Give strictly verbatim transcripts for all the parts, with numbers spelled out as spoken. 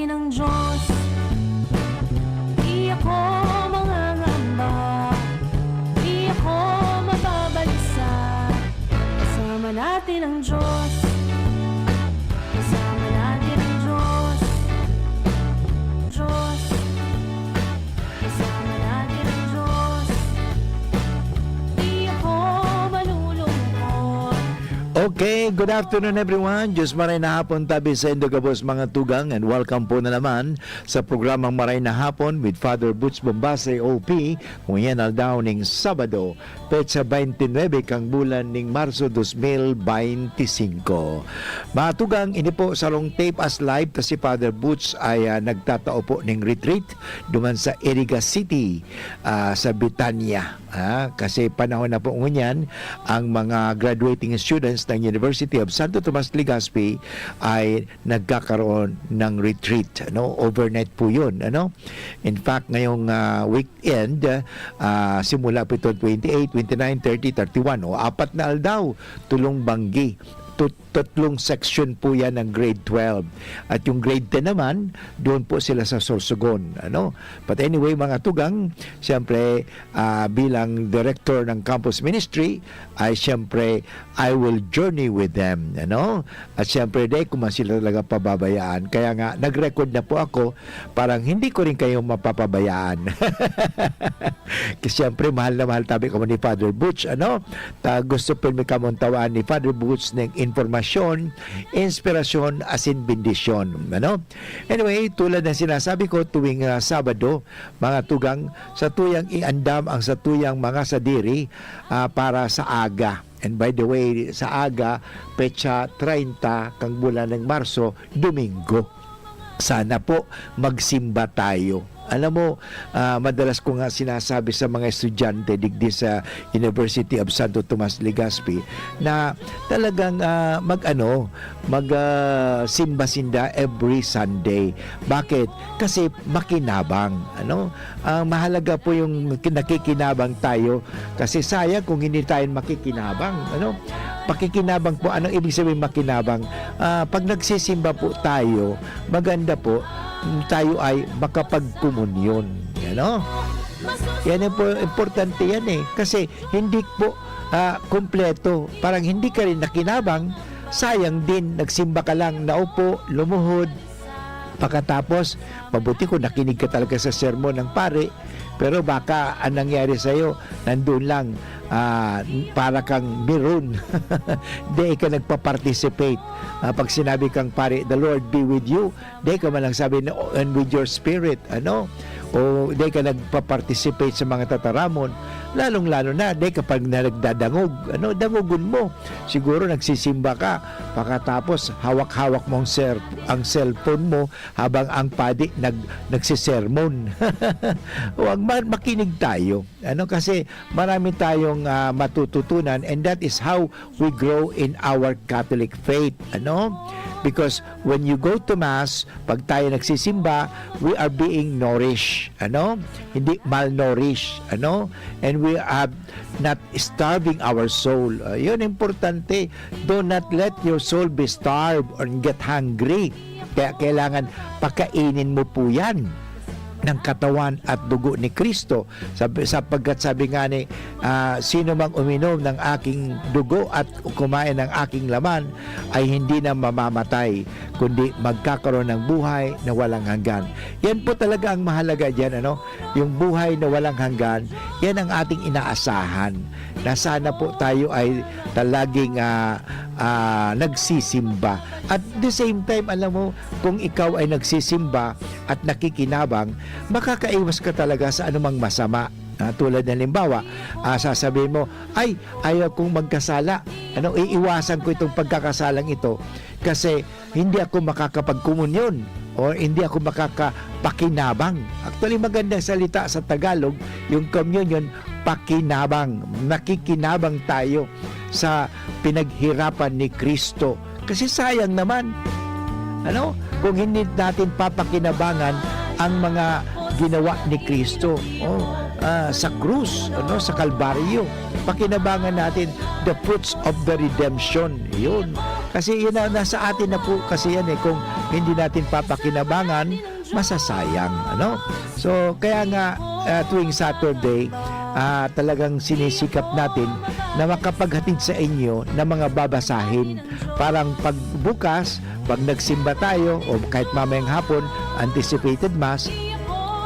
ng Diyos. Di ako mangangamba, di ako mababalisa. Kasama natin ang Diyos. Kasama natin ang Diyos. Diyos. Kasama natin ang Diyos. Di ako malulungkot. Okay, good afternoon everyone. Diyos maray na hapon tabi sa indo gabos mga tugang, and welcome po na naman sa programang Maray na Hapon with Father Butch Bombase, O P, ngunyan aldaw ning Sabado, petsa twenty-nine kang bulan ning Marso dos mil beinti singko. Mga tugang, ini po sarong tape as live ta si Father Butch ay, ah, nagtatao po ning retreat duman sa Iriga City, ah, sa Betania. Ah, kasi panahon na po ngunyan, ang mga graduating students ng University of Santo Tomas Legazpi ay nagkakaroon ng retreat, ano? Overnight po yun, ano? In fact, ngayong, ah, weekend, ah, simula po ito twenty-eight, twenty-nine, thirty, thirty-one, o apat na aldaw, tulong banggi. Tut-, tatlong section po yan ng grade twelve. At yung grade ten naman, doon po sila sa Sorsogon, ano? But anyway, mga tugang, siyempre, ah, bilang director ng campus ministry, ay siyempre, I will journey with them, ano? At siyempre, di ko man sila talaga pababayaan. Kaya nga, nag-record na po ako, parang hindi ko rin kayo mapapabayaan. Kasi siyempre, mahal na mahal tabi kamo ni Father Butch, ano? Ta, gusto po mi kamong tawaan ni Father Butch ng impormasyon, inspirasyon, asin bendisyon, ano? Anyway, tulad ng sinasabi ko, tuwing, ah, Sabado, mga tugang, sa tuyang iandam ang sa tuyang mga sadiri, ah, para sa aga. And by the way, sa aga, petsa treinta kang bulan ng Marso, Domingo. Sana po magsimba tayo. Alam mo, ah, madalas ko nga sinasabi sa mga estudyante digdi sa University of Santo Tomas Legazpi na talagang, ah, mag-ano, mag, ah, simba sinda every Sunday. Bakit? Kasi makinabang, ano? Ang mahalaga po yung ki-, nakikinabang tayo kasi sayang kung hindi tayo makikinabang, ano? Pakikinabang po, anong ibig sabihin makinabang? Ah, pag nagsisimba po tayo, maganda po, mm, tayo ay makapagkomunyon, ano? Yan ang po, importante yan eh. Kasi hindi po, ah, kumpleto. Parang hindi ka rin nakinabang, sayang din, nagsimba ka lang, naupo, lumuhod. Pakatapos, mabuti kung nakinig ka talaga sa sermon ng pare, pero baka ang nangyari sa'yo, nandun lang, ah, para kang meron. Di ka nagpa-participate. Ah, pag sinabi kang pare, "The Lord be with you," di ka man lang sabi na, "And with your spirit," ano? O di ka nagpa-participate sa mga tataramon, lalong-lalo na, di ka pag na nagdadangog, ano, dangogon mo. Siguro nagsisimba ka, pakatapos hawak-hawak mo ang ser-, ang cellphone mo habang ang padi nag-, nagsisermon. Wag man, makinig tayo. Ano, kasi marami tayong, ah, matututunan, and that is how we grow in our Catholic faith. Ano? Because when you go to Mass, pag tayo nagsisimba, we are being nourished. Ano? Hindi malnourished. Ano? And we are not starving our soul. Ah, yun, importante. Do not let your soul be starved or get hungry. Kaya kailangan pakainin mo po yan ng katawan at dugo ni Kristo. Sab-, sapagkat sabi nga ni, ah, "Sino mang uminom ng aking dugo at kumain ng aking laman ay hindi na mamamatay, kundi magkakaroon ng buhay na walang hanggan." Yan po talaga ang mahalaga diyan, ano? Yung buhay na walang hanggan, yan ang ating inaasahan, na sana po tayo ay ta-, laging, ah, ah, nagsisimba. At the same time, alam mo, kung ikaw ay nagsisimba at nakikinabang, makakaiwas ka talaga sa anumang masama. Ah, tulad ng halimbawa, ah, sasabihin mo, "Ay, ayaw kong magkasala. Ano, iiwasan ko itong pagkakasalang ito kasi hindi ako makakapagkomunyon o hindi ako makakapakinabang." Actually, magandang salita sa Tagalog, yung communion, pakinabang. Nakikinabang tayo sa pinaghirapan ni Kristo. Kasi sayang naman, ano, kung hindi natin papakinabangan ang mga ginawa ni Kristo, oh, ah, sa krus, ano, sa Kalbaryo. Pakinabangan natin the fruits of the redemption. Yun. Kasi yun na, nasa atin na po kasi yan eh. Kung hindi natin papakinabangan, masasayang, ano? So, kaya nga, ah, tuwing Saturday, ah, talagang sinisikap natin na makapaghatid sa inyo ng mga babasahin. Parang pagbukas, pag nagsimba tayo, o kahit mamayang hapon, anticipated mass,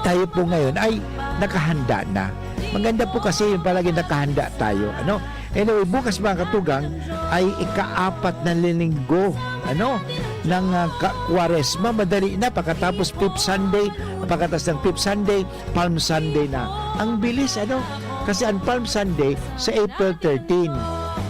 tayo po ngayon ay nakahanda na. Maganda po kasi yung palagi nakahanda tayo, ano? Anyway, bukas, mga katugang, ay ikaapat na linggo, ano, ng, ah, ka-, Kwaresma. Madali na, pagkatapos fifth Sunday, pagkatapos ng fifth Sunday, Palm Sunday na. Ang bilis, ano? Kasi ang Palm Sunday sa April thirteen,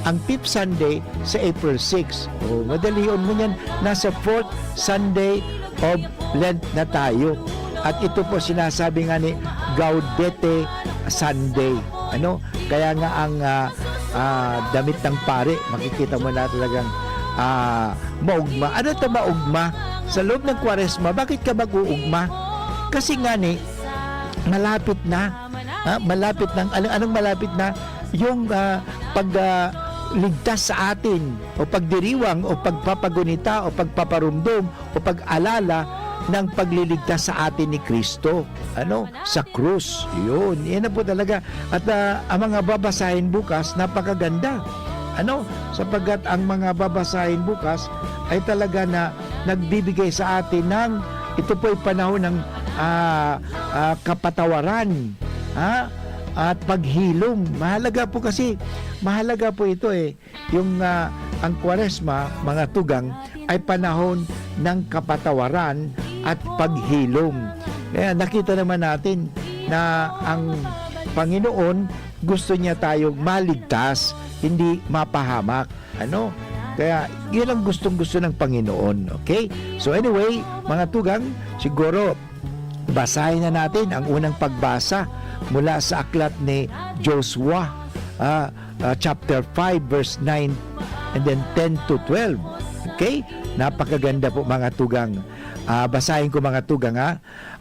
ang fifth Sunday sa April six. Oh, madali yun. Ngunyan, nasa fourth Sunday of Lent na tayo. At ito po sinasabi nga ni Gaudete Sunday. Ano? Kaya nga ang, ah, ah, damit ng pare, makikita mo na talagang, ah, maugma. Ano 'to, maugma? Sa loob ng Kwaresma, bakit ka mag-uugma? Kasi nga ni, malapit na. Ha? Malapit ng, ano, anong malapit na? Yung, ah, pag, ah, ligtas sa atin, o pagdiriwang, o pagpapagunita, o pagpaparumdom, o pag-alala ng pagliligtas sa atin ni Kristo, ano, sa krus. Yun, yan na po talaga. At, ah, ang mga babasahin bukas, napakaganda. Ano, sapagkat ang mga babasahin bukas ay talaga na nagbibigay sa atin ng, ito po ay panahon ng, ah, ah, kapatawaran, ha? At paghilom. Mahalaga po kasi, mahalaga po ito eh. Yung, ah, ang Kwaresma, mga tugang, ay panahon ng kapatawaran at paghilom. Kaya nakita naman natin na ang Panginoon gusto niya tayong maligtas, hindi mapahamak. Ano? Kaya yun ang gustong-gusto ng Panginoon. Okay? So anyway, mga tugang, siguro basahin na natin ang unang pagbasa mula sa aklat ni Joshua, ah, ah, chapter five, verse nine, and then ten to twelve. Okay? Napakaganda po, mga tugang. Ah, basahin ko, mga tugang, ha.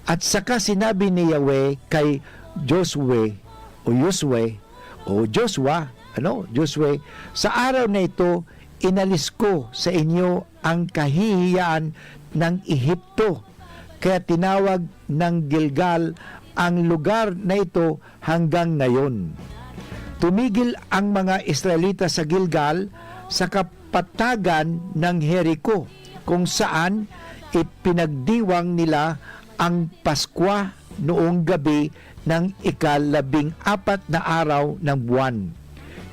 At saka sinabi ni Yahweh kay Josue, o Josue, o Joshua, ano, Josue, "Sa araw na ito, inalis ko sa inyo ang kahihiyan ng Ehipto." Kaya tinawag ng Gilgal ang lugar na ito hanggang ngayon. Tumigil ang mga Israelita sa Gilgal, sa kapatagan ng Jerico, kung saan ipinagdiwang nila ang Paskwa noong gabi ng ikalabing apat na araw ng buwan.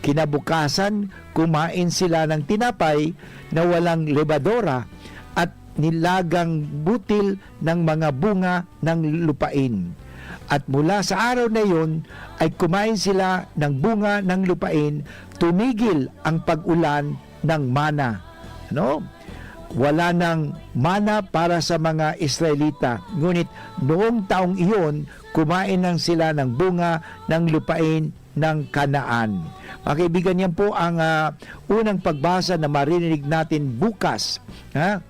Kinabukasan, kumain sila ng tinapay na walang lebadora at nilagang butil ng mga bunga ng lupain. At mula sa araw na iyon ay kumain sila ng bunga ng lupain, tumigil ang pag-ulan ng mana. Ano? Wala nang mana para sa mga Israelita. Ngunit noong taong iyon, kumain lang sila ng bunga ng lupain ng Canaan. Mga kaibigan, yan po ang, ah, unang pagbasa na maririnig natin bukas, ha?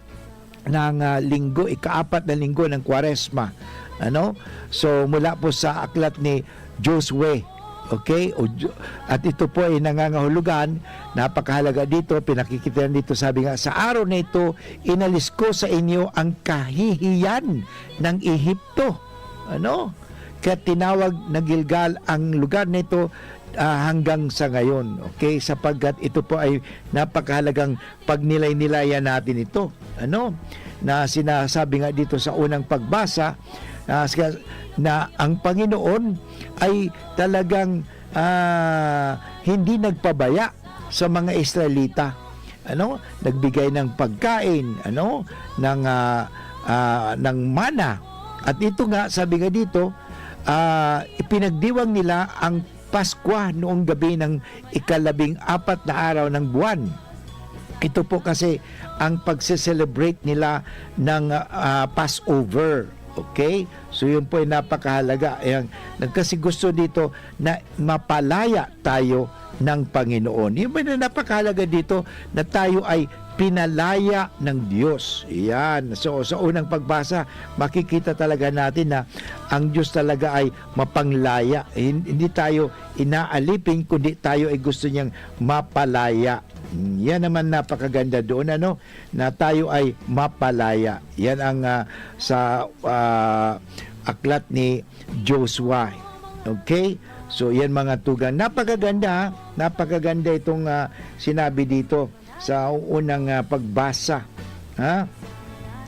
Ng, ah, linggo, ikaapat na linggo ng Kwaresma. Ano? So, mula po sa aklat ni Josue. Okay? O Jo-, at ito po ay nangangahulugan, napakahalaga dito, pinakikita dito, sabi nga, "Sa araw na ito, inalis ko sa inyo ang kahihiyan ng Ehipto." Ano? Kaya tinawag na Gilgal ang lugar na ito, ah, hanggang sa ngayon. Okay? Sapagkat ito po ay napakahalagang pagnilay-nilayan natin ito. Ano? Na sinasabi nga dito sa unang pagbasa, ah, sa, na ang Panginoon ay talagang, ah, hindi nagpabaya sa mga Israelita. Ano? Nagbigay ng pagkain, ano? Ng, ah, ah, ng mana. At ito nga, sabi nga dito, ah, ipinagdiwang nila ang Paskwa noong gabi ng ikalabing apat na araw ng buwan. Ito po kasi ang pagse-celebrate nila ng, ah, Passover. Okay? So, yun po ay napakahalaga. Ayan, nagkasi gusto dito na mapalaya tayo ng Panginoon. Yun po na napakahalaga dito, na tayo ay pinalaya ng Diyos. Yan. So, sa unang pagbasa, makikita talaga natin na ang Diyos talaga ay mapanglaya. Hin-, hindi tayo inaalipin, kundi tayo ay gusto niyang mapalaya. Yan naman napakaganda doon, ano, na tayo ay mapalaya. Yan ang, ah, sa, ah, aklat ni Joshua. Okay? So, yan mga tugang. Napakaganda, ha? Napakaganda itong, ah, sinabi dito sa unang, ah, pagbasa. Ha?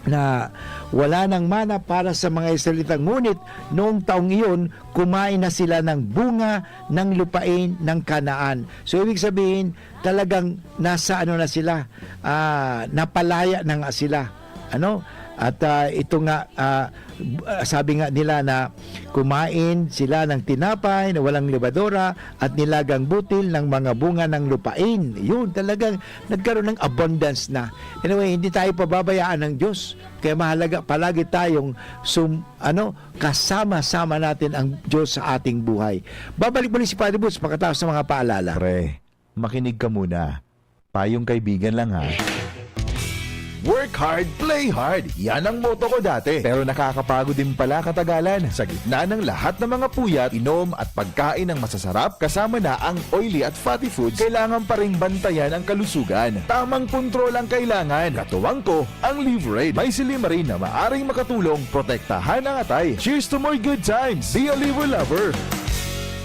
Na wala nang mana para sa mga Israelita. Ngunit noong taong iyon, kumain na sila ng bunga ng lupain ng Canaan. So, ibig sabihin, talagang nasa ano na sila, ah, napalaya na nga sila. Ano? At, ah, ito nga, ah, sabi nga nila na kumain sila ng tinapay na walang lebadura at nilagang butil ng mga bunga ng lupain. Yun, talagang nagkaroon ng abundance na. Anyway, hindi tayo pababayaan ng Diyos. Kaya mahalaga, palagi tayong sum-, ano, kasama-sama natin ang Diyos sa ating buhay. Babalik muli si Padre Boots pagkatapos ng mga paalala. Pre, makinig ka muna. Payong kaibigan lang, ha. Work hard, play hard. Yan ang motto ko dati. Pero nakakapagod din pala katagalan. Sa gitna ng lahat ng mga puyat, inom at pagkain ng masasarap, kasama na ang oily at fatty foods, kailangan pa ring bantayan ang kalusugan. Tamang kontrol ang kailangan. Katuwang ko, ang Liverade. May silymarin na maaring makatulong protektahan ang atay. Cheers to more good times! Be a Liver Lover!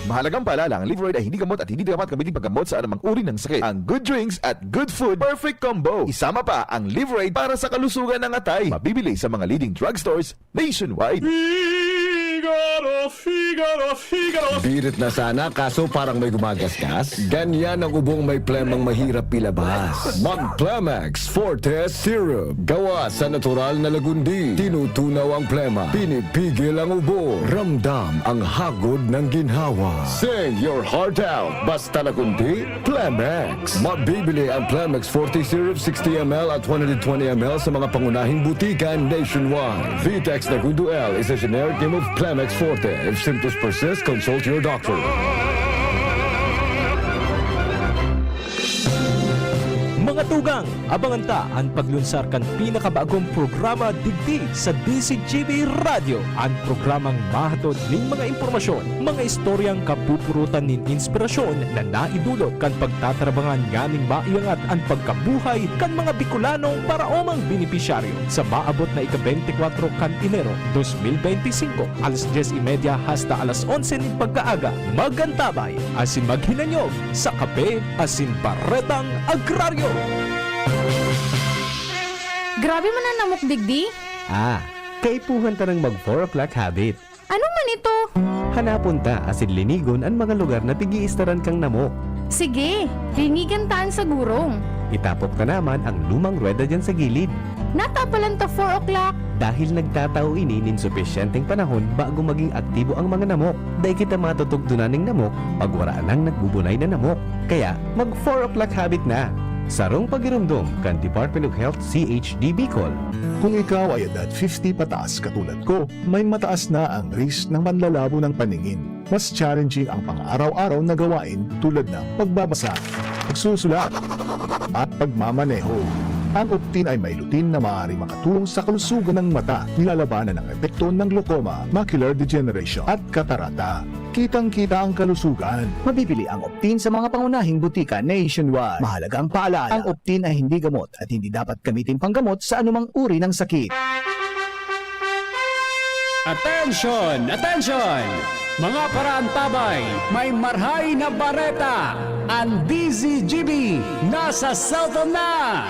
Mahalagang paalala, ang Liverade ay hindi gamot at hindi dapat gamitin paggamot sa anumang uri ng sakit. Ang good drinks at good food, perfect combo. Isama pa ang Liverade para sa kalusugan ng atay. Mabibili sa mga leading drugstores nationwide. Figaro, Figaro, Figaro! Birit na sana, kaso parang may gumagasgas. Ganyan ang ubong may plemang mahirap ilabas. Mag Plemex Forte Syrup. Gawa sa natural na lagundi. Tinutunaw ang plema. Pinipigil ang ubo. Ramdam ang hagod ng ginhawa. Sing your heart out. Basta lagundi, Plemex. Mabibili ang Plemex Forte Syrup sixty M L at one hundred twenty M L sa mga pangunahing butika nationwide. Vitex Nagundo L is a generic name of Plemex Forte. If symptoms persist, consult your doctor. Mga tugang, abangan ta an paglunsar kan pinakabagong programa digdi sa D Z G B Radyo, an programang mahatod nin mga impormasyon, mga istoryang kapupurutan nin inspirasyon na naidulot kan pagtatarabangan nganing maiangat an pagkabuhay kan mga Bicolanong paraomang benepisyaryo. Sa maabot na ika-bente kwatro kan Enero dos mil bente singko, alas dyes y media hasta alas onse nin pagkaaga, mag-antabay asin maghinanyog sa Kape asin Baretang Agraryo. Grabe man an namok digdi. Ah, kaipuhan ta nang mag four o'clock habit. Ano man ito? Hanapon ta asin linigon an mga lugar na pig-iistaran kang namok. Sige, linigan ta an sa gurong. Itapok ta naman ang lumang ruweda diyan sa gilid. Natapalan ta four o'clock. Dahil nagtatao ini nin supisyenteng panahon bago maging aktibo ang mga namok, dai kita matutugtunan nin namok pag wara nang nagbubunay na namok. Kaya, mag four o'clock habit na! Sarong pagiromdom kan Department of Health C H D Bicol. Kung ikaw ay edad fifty pataas katulad ko, may mataas na ang risk ng panlalabo ng paningin. Mas challenging ang pang-araw-araw na gawain tulad ng pagbabasa, pagsusulat, at pagmamaneho. Ang Optin ay may lutein na maaaring makatulong sa kalusugan ng mata, nilalabanan ang epekto ng glaucoma, macular degeneration, at katarata. Kitang-kita ang kalusugan. Mabibili ang Optin sa mga pangunahing butika nationwide. Mahalagang paalala, ang Optin ay hindi gamot at hindi dapat gamitin panggamot sa anumang uri ng sakit. Attention! Attention! Mga paraantabay, may marhay na bareta! An D Z G B nasa cellphone na!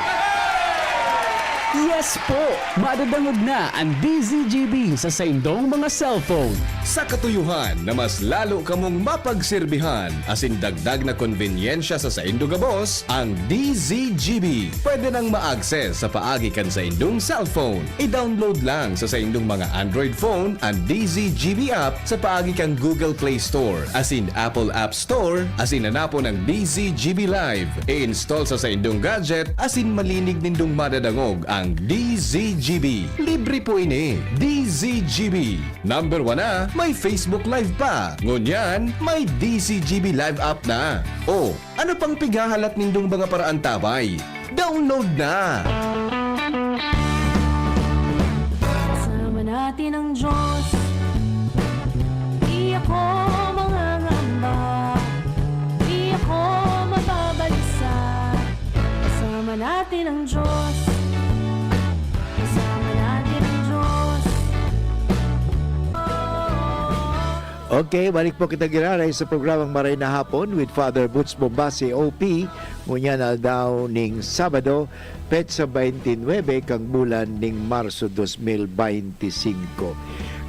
Yes po! Madadangog na an D Z G B sa saindong mga cellphone. Sa katuyohan na mas lalo kamong mapagserbihan asin dagdag na konbenyensya sa saindo gabos, ang D Z G B pwede nang ma-access sa paagi kan saindong cellphone. I-download lang sa saindong mga Android phone an D Z G B app sa paagi kan Google Play Store asin Apple App Store asin hanapon ang D Z G B Live. I-install sa saindong gadget asin malinig nindong madadangog ang D Z G B. Libre po ini. D Z G B. Number one na, may Facebook Live pa. Ngunyan, may D Z G B Live app na. O, ano pang pighahalat nindong mga paraantabay? Download na! Kasama natin ang Diyos. Di ako mangangamba. Di ako mababalisa. Natin ang Diyos. Kasama natin ang Diyos. Okay, balik po kita giraray sa programang Maray na Hapon with Father Boots Bombasi, O P, ngunyan aldaw ning Sabado, petsa twenty-nine kang bulan ning Marso dos mil beinti singko.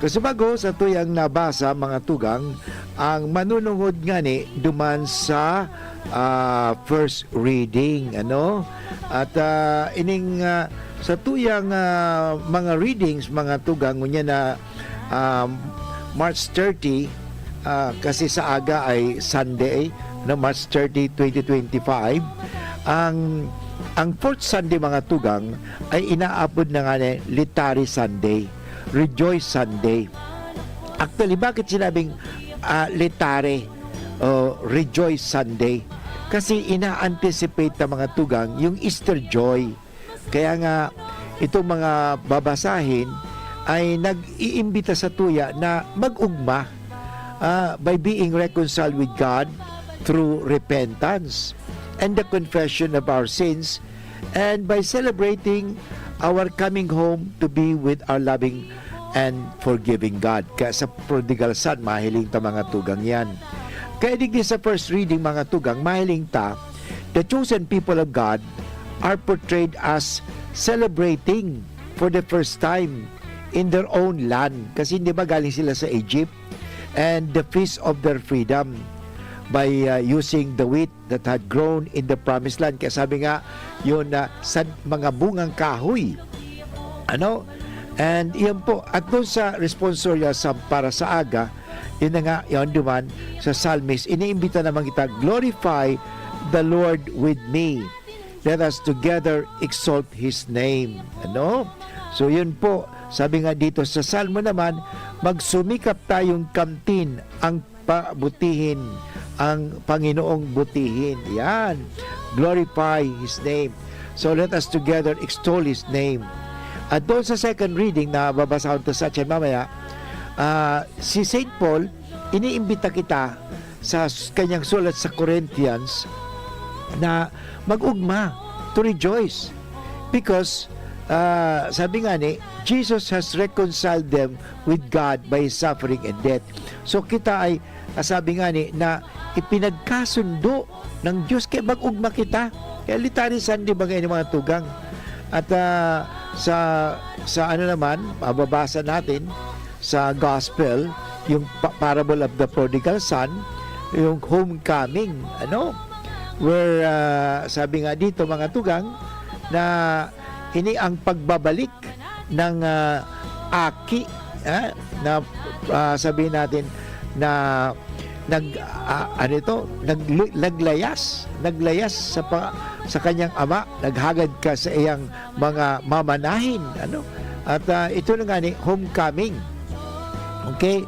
Kasubago sa tuyang nabasa, mga tugang, ang manunungod ngani duman sa ah, first reading, ano? At ah, ining ah, sa tuyang ah, mga readings, mga tugang, ngunyan na um, March thirty, ah, kasi sa aga ay Sunday, no, March thirty, twenty twenty-five, ang ang fourth Sunday, mga tugang, ay inaapod na nga ni Litari Sunday, Rejoice Sunday. Actually, bakit sinabing ah, Litari o Rejoice Sunday? Kasi ina-anticipate ng mga tugang yung Easter joy. Kaya nga, itong mga babasahin ay nag-iimbita sa tuya na mag-ugma ah, by being reconciled with God through repentance and the confession of our sins, and by celebrating our coming home to be with our loving and forgiving God. Kaya sa prodigal son, mahiling ta, mga tugang, yan. Kaya digdi sa first reading, mga tugang, mahiling ta, the chosen people of God are portrayed as celebrating for the first time in their own land. Kasi, di ba, galing sila sa Egypt? And the feast of their freedom by uh, using the wheat that had grown in the promised land. Kaya sabi nga, yun na sa mga bungang kahoy. Ano? And iyon po, at doon sa responsorial psalm para sa aga, yun na nga, yun duman, sa psalmist, iniimbita naman kita, "Glorify the Lord with me. Let us together exalt His name." Ano? So yun po, sabi nga dito sa Salmo naman, "Magsumikap tayong kamtin ang pabutihin, ang Panginoong butihin." Yan. Glorify His name. So let us together extol His name. At doon sa second reading na babasahon ta sa atin mamaya, ah, si Saint Paul, iniimbita kita sa s- kanyang sulat sa Corinthians na mag-ugma, to rejoice. Because, ah, sabi nga ni, Jesus has reconciled them with God by His suffering and death. So kita ay, ah, sabi nga ni, na ipinagkasundo ng Diyos, kaya mag-ugma kita. Kaya Litari Sunday ba ngayon, mga tugang? At ah, sa, sa ano naman, mababasa natin sa gospel, yung pa- parable of the prodigal son, yung homecoming, ano? Where, ah, sabi nga dito, mga tugang, na ini ang pagbabalik ng ah, aki, ah, na ah, sabihin natin na nag ah, ano ito, nag, naglayas, naglayas sa pa, sa kanyang ama, naghagad ka sa iyang mga mamanahin, ano? At ah, ito na nga ni homecoming. Okay?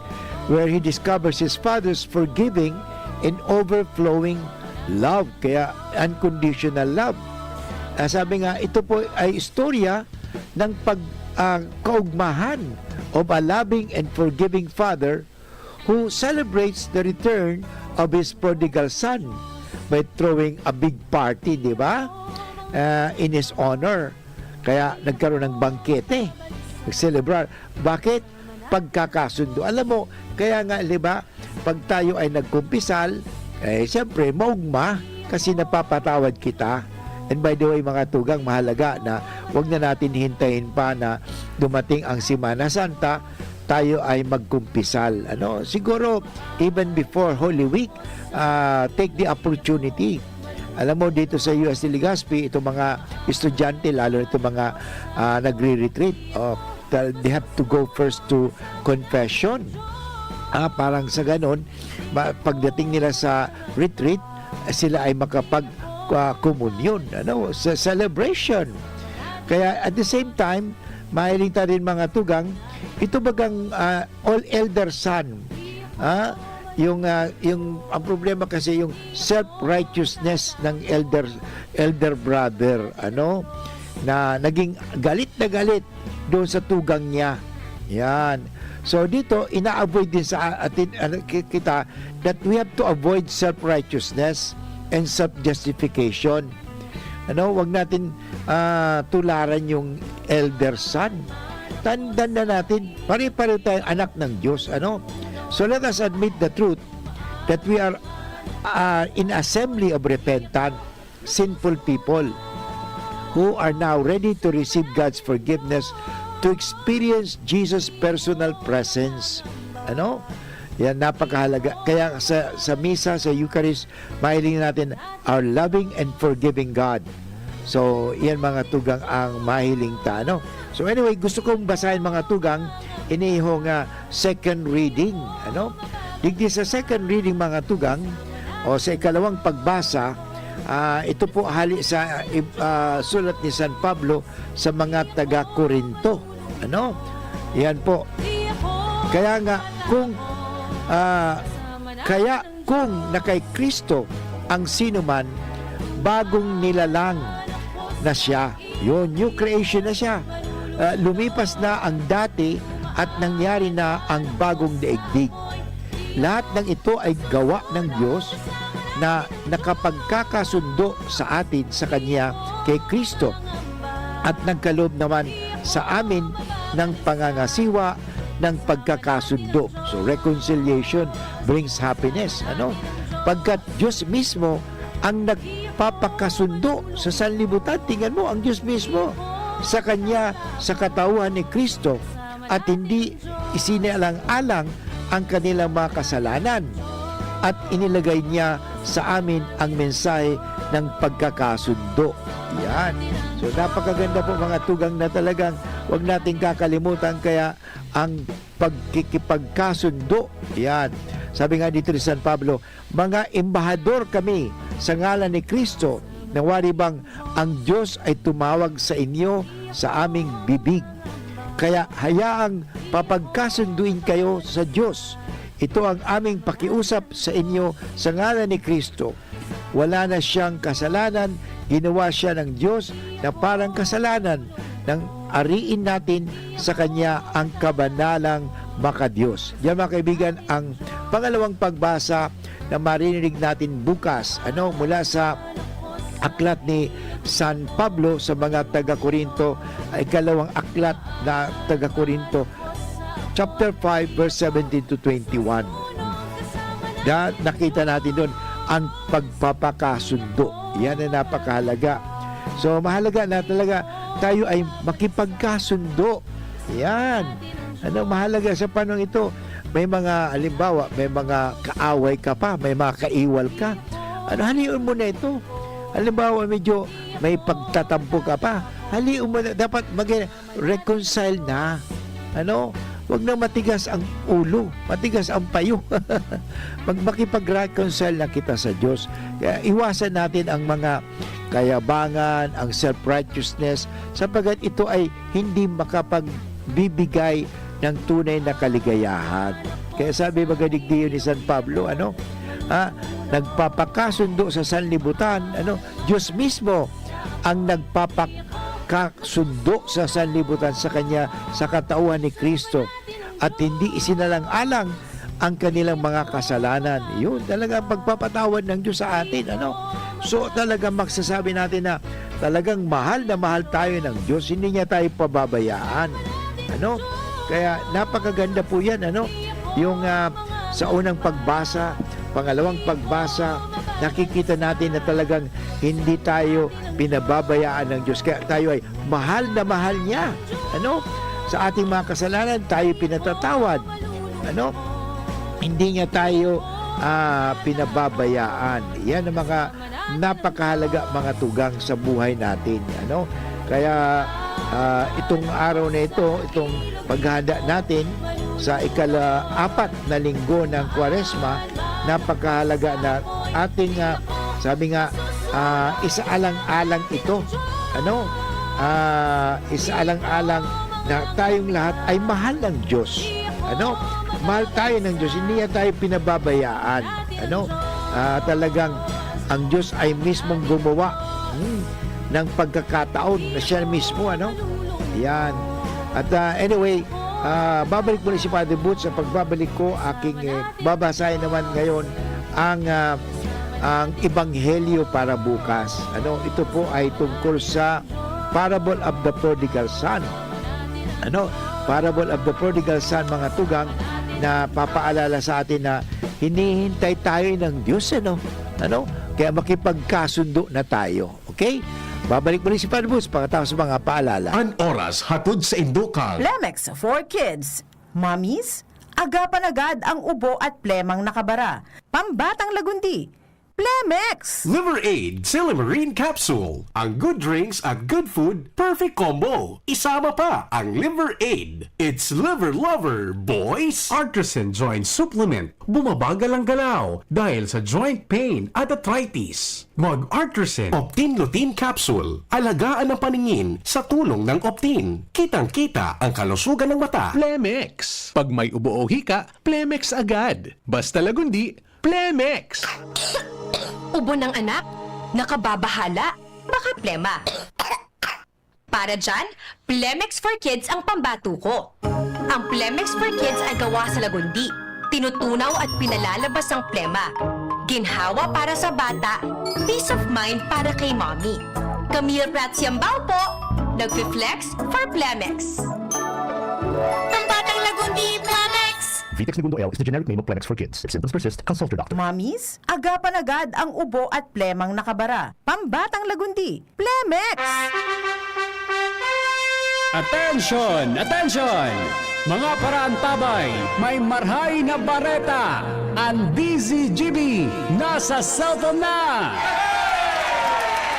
Where he discovers his father's forgiving and overflowing love. Kaya unconditional love. Ah, sabi nga, ito po ay istorya ng pag ah, kaugmahan of a loving and forgiving father who celebrates the return of his prodigal son by throwing a big party, di ba? Ah, in his honor. Kaya nagkaroon ng bangkete, nagselebrar. Bakit? Pagkakasundo. Alam mo, kaya nga, di ba, pag tayo ay nagkumpisal, eh, siyempre, maugma kasi napapatawad kita. And by the way, mga tugang, mahalaga na wag na natin hintayin pa na dumating ang Semana Santa, tayo ay magkumpisal. Ano? Siguro, even before Holy Week, ah, take the opportunity. Alam mo, dito sa U S T Legazpi, itong mga estudyante, lalo na itong mga ah, nagre-retreat, oh, tal- they have to go first to confession. Ah, parang sa ganon, ma- pagdating nila sa retreat, sila ay makapag ah, komunyon, ano, sa celebration. Kaya at the same time, mahiling ta rin, mga tugang, ito bagang ah, all elder son, ah, yung ah, yung ang problema kasi yung self-righteousness ng elder elder brother, ano, na naging galit na galit doon sa tugang niya. Yan. So dito, ina-avoid din sa atin, ano, ki- kita, that we have to avoid self-righteousness and self-justification. Ano, wag natin, ah, tularan yung elder son. Tandaan na natin, pare-pareho tayong anak ng Diyos, ano? So let us admit the truth that we are, ah, in assembly of repentant, sinful people who are now ready to receive God's forgiveness, to experience Jesus' personal presence. Ano? Yan, napakahalaga. Kaya sa, sa misa, sa Eucharist, mahiling natin, our loving and forgiving God. So, yan mga tugang ang mahiling ta, ano? So anyway, gusto kong basahin mga tugang, ini ho nga second reading, ano? Digdi sa second reading mga tugang, o sa ikalawang pagbasa, ah, ito po hali sa, ah, sulat ni San Pablo sa mga taga-Corinto, ano? Yan po. Kaya nga, kung, ah, kaya kung na kay Cristo ang sinuman, bagong nilalang na siya. Yun, new creation na siya. Ah, lumipas na ang dati at nangyari na ang bagong daigdig. Lahat ng ito ay gawa ng Diyos na nakapagkakasundo sa atin sa Kanya kay Cristo at nagkaloob naman sa amin ng pangangasiwa ng pagkakasundo. So, reconciliation brings happiness, ano? Pagkat Diyos mismo ang nagpapakasundo sa sanlibutan. Tingnan mo, ang Diyos mismo sa Kanya, sa katauhan ni Cristo, at hindi isinalang-alang ang kanilang mga kasalanan. At inilagay niya sa amin ang mensahe ng pagkakasundo. Yan. So, napakaganda po mga tugang na talagang wag nating kakalimutan. Kaya ang pagkikipagkasundo, yan. Sabi nga dito ni San Pablo, "Mga embahador kami sa ngalan ni Cristo, na wari bang ang Diyos ay tumawag sa inyo sa aming bibig? Kaya hayaang papagkasunduin kayo sa Diyos. Ito ang aming pakiusap sa inyo sa ngalan ni Cristo. Wala na siyang kasalanan, ginawa siya ng Diyos na parang kasalanan nang ariin natin sa Kanya ang kabanalang maka-Diyos." Yan, mga kaibigan, ang pangalawang pagbasa na maririnig natin bukas, ano, mula sa aklat ni San Pablo sa mga taga-Corinto, ikalawang aklat na taga-Corinto, chapter five, verse seventeen to twenty-one. Na, nakita natin doon ang pagpapakasundo. Yan ang napakahalaga. So, mahalaga na talaga tayo ay makipagkasundo. Yan. Ano, mahalaga sa panahon ito, may mga, halimbawa, may mga kaaway ka pa, may mga kaiwal ka. Ano, halion mo na ito. Halimbawa, medyo may pagtatampo ka pa. Halion mo na, dapat mag-, reconcile na. Ano? Wag na matigas ang ulo, matigas ang payo. Mag-, makipag-reconcile na kita sa Diyos. Kaya iwasan natin ang mga kayabangan, ang self-righteousness, sapagkat ito ay hindi makapagbibigay ng tunay na kaligayahan. Kaya sabi, magadigdiyon ni San Pablo, ano? Ha? Nagpapakasundo sa sanlibutan, ano? Diyos mismo ang nagpapakasundo sa sanlibutan sa Kanya, sa katauhan ni Cristo, at hindi isinalang-alang ang kanilang mga kasalanan. Yun, talaga pagpapatawad ng Diyos sa atin, ano? So, talaga magsasabi natin na talagang mahal na mahal tayo ng Diyos, hindi niya tayo pababayaan. Ano? Kaya napakaganda po yan, ano? Yung, ah, sa unang pagbasa, pangalawang pagbasa, nakikita natin na talagang hindi tayo pinababayaan ng Diyos. Kaya tayo ay mahal na mahal niya. Ano? Sa ating mga kasalanan, tayo pinatatawad. Ano? Hindi niya tayo, ah, pinababayaan. Yan ang mga napakahalaga, mga tugang sa buhay natin. Ano? Kaya, ah, itong araw na ito, itong paghahanda natin sa ikala-apat na linggo ng Kwaresma, napakahalaga na ating, ah, sabi nga, ah, isaalang-alang ito. Ano? Ah, isaalang-alang na tayong lahat ay mahal ng Diyos. Ano? Mahal tayo ng Diyos, hindi niya tayo pinababayaan. Ano? Ah, talagang ang Diyos ay mismong gumawa, hmm, ng pagkakataon na siya mismo, ano? Yan. At, ah, anyway, ah, babalik muli si Father Boots. Sa pagbabalik ko, aking, eh, babasahin naman ngayon ang, ah, ang ebanghelyo para bukas. Ano, ito po ay tungkol sa parable of the prodigal son. Ano, parable of the prodigal son, mga tugang, na papaalala sa atin na hinihintay tayo ng Diyos, ano? Ano? Kaya makipagkasundo na tayo. Okay? Babalik muli si Padre Boots pagkatapos ng mga paalala. An oras hatod sa Indokal. Lemex for Kids. Mommies, agapan agad ang ubo at plemang nakabara. Pambatang lagundi, Plemex! Liver Aid Silymarin Capsule. Ang good drinks at good food, perfect combo. Isama pa ang Liver Aid. It's Liver Lover, boys! Artisan Joint Supplement. Bumabagal ang galaw dahil sa joint pain at arthritis. Mag-Artisan Optin Lutein Capsule. Alagaan ang paningin sa tulong ng Optin. Kitang-kita ang kalusugan ng mata. Plemex. Pag may ubo o hika, Plemex agad. Basta lagundi, Plemex! Ubo ng anak? Nakababahala? Baka plema. Para dyan, Plemex for Kids ang pambato ko. Ang Plemex for Kids ay gawa sa lagundi. Tinutunaw at pinalalabas ang plema. Ginhawa para sa bata, peace of mind para kay mommy. Camille Prats Yambao po, nagfi-flex for Plemex. Ang batang lagundi, Plemex! Vitex Negundo L is the generic name of Plemex for Kids. If symptoms persist, consult your doctor. Mommies, agapan agad ang ubo at plemang nakabara. Pambatang lagundi, Plemex! Attention! Attention! Mga paraantabay, may marhay na bareta! Ang D Z G B nasa cellphone na!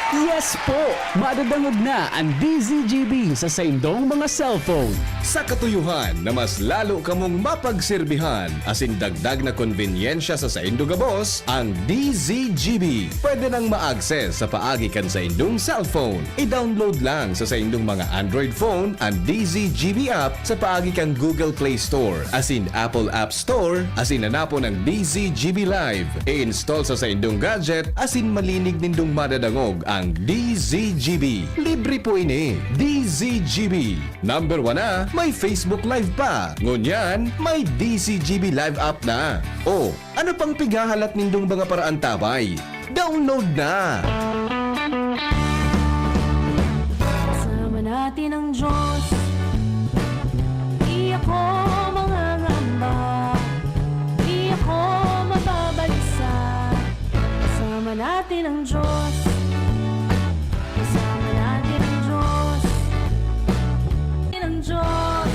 Yes po! Madadangog na ang D Z G B sa saindong mga cellphone. Sa katuyuhan na mas lalo kamong mapagserbihan asin dagdag na konbenyensya sa saindo gabos, ang D Z G B pwede nang ma-access sa paagi kan saindong cellphone. I-download lang sa saindong mga Android phone an D Z G B app sa paagi kan Google Play Store asin Apple App Store asin hanapon ang D Z G B Live. I-install sa saindong gadget asin malinig nindong madadangog ang D Z G B. Libre po ini. D Z G B. Number one na, may Facebook Live pa. Ngunyan, may D Z G B Live app na. O, ano pang pighahalat nindong mga paraantabay? Download na! Kasama natin ang Diyos. Di ako mangangamba. Di ako mababalisa. Kasama natin ang Diyos. Kasama natin ang Diyos. Ang Diyos.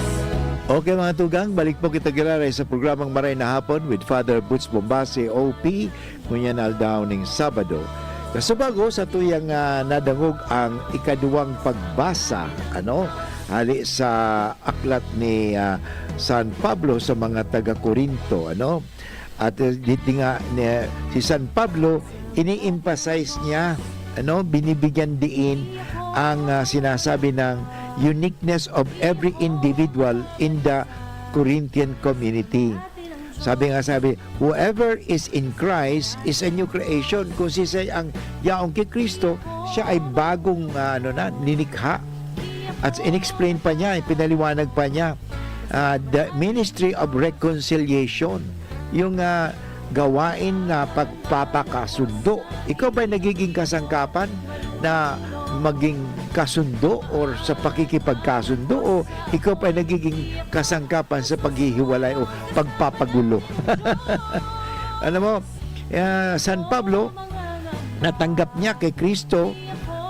Okay, mga tugang, balik po kita giraray sa programang Maray na Hapon with Father Boots Bombase, O P, ngunyan aldaw ning Sabado. Kasubago, sa tuyang, ah, nadangog ang ikaduwang pagbasa, ano, hali sa aklat ni, ah, San Pablo sa mga taga-Corinto, ano? At, eh, dito nga, ni, si San Pablo, ini-emphasize niya, ano, binibigyan diin ang, ah, sinasabi ng uniqueness of every individual in the Corinthian community. Sabi nga, sabi, "Whoever is in Christ is a new creation." Kung sisay ang yaong kay Kristo, siya ay bagong, ah, ano na, nilikha. At in-explain pa niya, pinaliwanag pa niya, ah, the ministry of reconciliation. Yung, ah, gawain na pagpapakasundo. Ikaw ba'y nagiging kasangkapan na maging kasundo or sa pakikipagkasundo, o ikaw ba'y nagiging kasangkapan sa paghihiwalay o pagpapagulo? Alam mo, ah, San Pablo, natanggap niya kay Kristo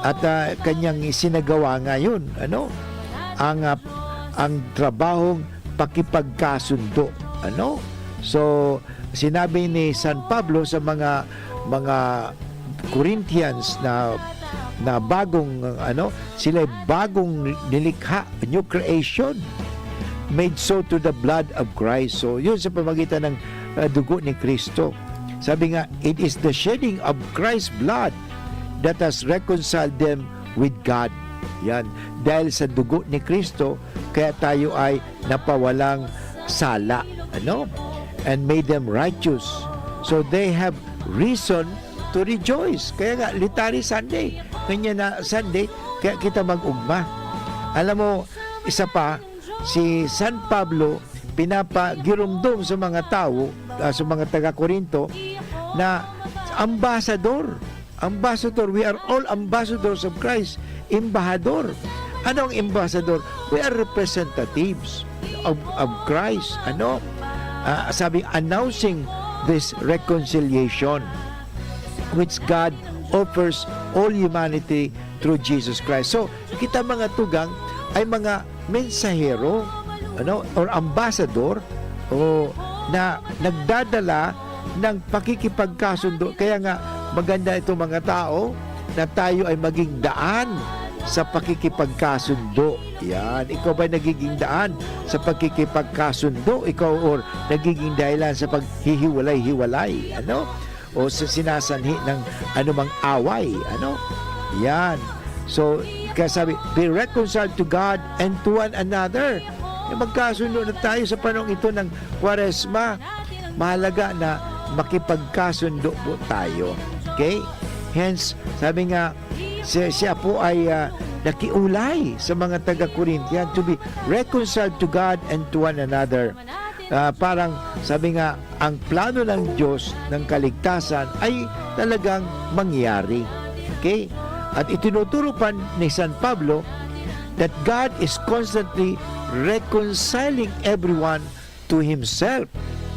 at, ah, kanyang isinagawa ngayon, ano, ang, ah, ang trabahong pakipagkasundo, ano? So, sinabi ni San Pablo sa mga, mga Corinthians na, na bagong, ano, sila'y bagong nilikha, new creation, made so through the blood of Christ. So, yun sa pamagitan ng, ah, dugo ni Kristo. Sabi nga, "It is the shedding of Christ's blood that has reconciled them with God." Yan. Dahil sa dugo ni Kristo, kaya tayo ay napawalang sala, ano? And made them righteous. So they have reason to rejoice. Kaya nga, Litany Sunday. Kanya na Sunday, kaya kita mag-ugma. Alam mo, isa pa, si San Pablo pinapagiromdom sa mga tawo, ah, sa mga taga-Corinto, na Ambassador. Ambassador. We are all ambassadors of Christ. Embahador. Ano ang ambassador? We are representatives of, of Christ. Ano? Ah, sabi, announcing this reconciliation which God offers all humanity through Jesus Christ. So, kita mga tugang ay mga mensahero, ano, or ambassador, o na nagdadala ng pakikipagkasundo. Kaya nga, maganda itong mga tao na tayo ay maging daan sa pakikipagkasundo. Yan. Ikaw ba'y nagiging daan sa pakikipagkasundo? Ikaw, or nagiging dahilan sa paghihiwalay-hiwalay? Ano? O sa sinasanhi ng anumang away? Ano? Yan. So, kaya sabi, "Be reconciled to God and to one another." Eh, magkasundo na tayo sa panahong ito ng Kwaresma. Mahalaga na makipagkasundo po tayo. Okay? Hence, sabi nga, si-, siya po ay, ah, nakiulay sa mga taga-Corinthian to be reconciled to God and to one another. Ah, parang sabi nga, ang plano ng Diyos ng kaligtasan ay talagang mangyari. Okay? At itinuturo pa ni San Pablo that God is constantly reconciling everyone to Himself.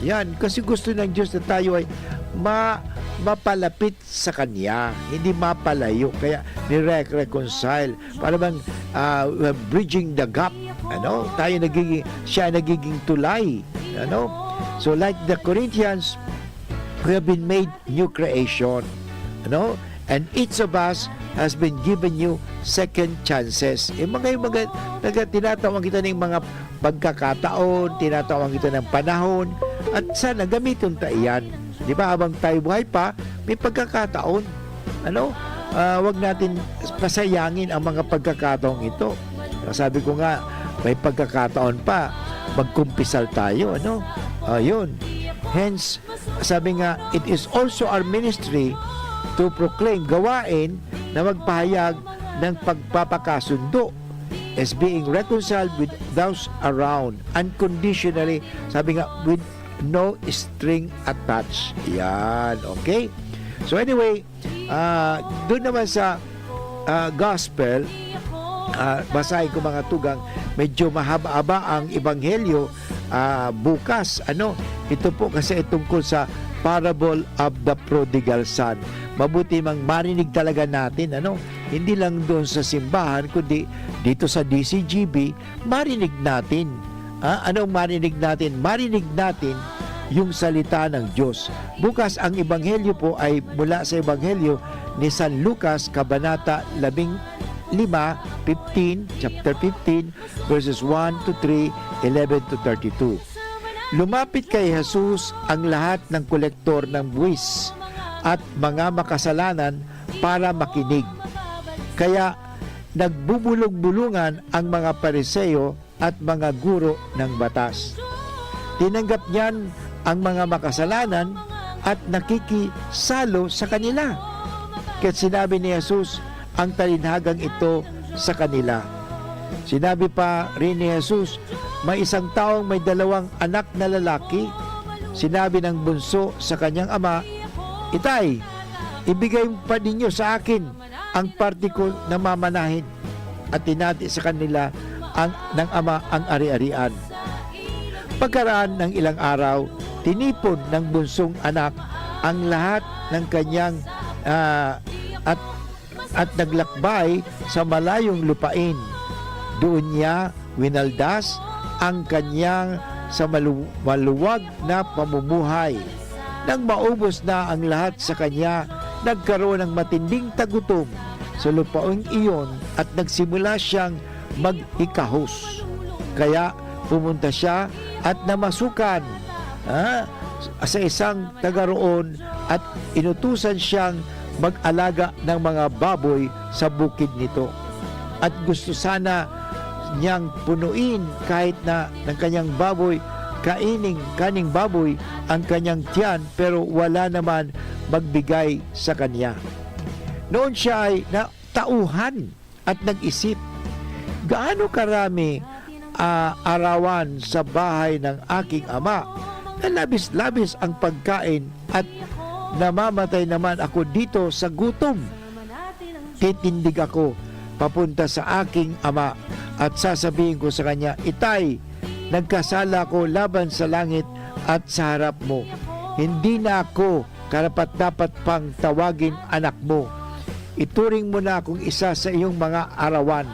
Yan, kasi gusto ng Diyos na tayo ay ma-, mapalapit sa Kanya, hindi mapalayo. Kaya nire-reconcile. Para bang, ah, bridging the gap. Ano? Tayo nagiging, siya nagiging tulay. Ano? So, like the Corinthians, we have been made new creation. Ano? And each of us has been given new second chances. Yung mga, yung mga, naga-, tinatawag kita ng mga pagkakataon, tinatawag kita ng panahon, at sana gamiton ta iyan. Di ba? Habang tayo buhay pa, may pagkakataon. Ano? Ah, wag natin pasayangin ang mga pagkakataong ito. Sabi ko nga, may pagkakataon pa, magkumpisal tayo, ano? Ayun. Hence, sabi nga, "It is also our ministry to proclaim," gawain na magpahayag ng pagpapakasundo, "as being reconciled with those around, unconditionally," sabi nga, "with no string attached." Yan, okay? So anyway, ah, doon naman sa, ah, gospel, ah, basahin ko mga tugang, medyo mahaba-haba ang ebanghelyo, ah, bukas, ano, ito po kasi ay tungkol sa parable of the prodigal son. Mabuti mang marinig talaga natin, ano, hindi lang doon sa simbahan, kundi dito sa D C G B, marinig natin. Ah, anong marinig natin? Marinig natin yung salita ng Diyos. Bukas, ang ebanghelyo po ay mula sa ebanghelyo ni San Lucas, kabanata labing lima, fifteen, chapter fifteen, verses one to three, eleven to thirty-two. Lumapit kay Jesus ang lahat ng kolektor ng buwis at mga makasalanan para makinig. Kaya nagbubulong-bulungan ang mga Pariseo at mga guro ng batas. Tinanggap niyan ang mga makasalanan at nakikisalo sa kanila. Kaya't sinabi ni Jesus ang talinhagang ito sa kanila. Sinabi pa rin ni Jesus, "May isang taong may dalawang anak na lalaki. Sinabi ng bunso sa kanyang ama, 'Itay, ibigay mo pa ninyo sa akin ang parte ko na mamanahin.' At tinati sa kanila ang, ng ama ang ari-arian. Pagkaraan ng ilang araw, tinipon ng bunsong anak ang lahat ng kanyang, ah, at, at naglakbay sa malayong lupain. Doon niya winaldas ang kanyang sa malu-, maluwag na pamumuhay. Nang maubos na ang lahat sa kanya, nagkaroon ng matinding tagutom sa lupaing iyon at nagsimula siyang maghikahos. Kaya pumunta siya at namasukan, ah, sa isang taga roon at inutusan siyang mag-alaga ng mga baboy sa bukid nito. At gusto sana niyang punuin kahit na ng kanyang baboy, kaining, kaning baboy ang kanyang tiyan, pero wala naman magbigay sa kanya. Noon siya ay natauhan at nag-isip, "Gaano karami, ah, arawan sa bahay ng aking ama na labis-labis ang pagkain at namamatay naman ako dito sa gutom. Titindig ako papunta sa aking ama at sasabihin ko sa kanya, 'Itay, nagkasala ako laban sa langit at sa harap mo. Hindi na ako karapat-dapat pang tawagin anak mo. Ituring mo na akong isa sa iyong mga arawan.'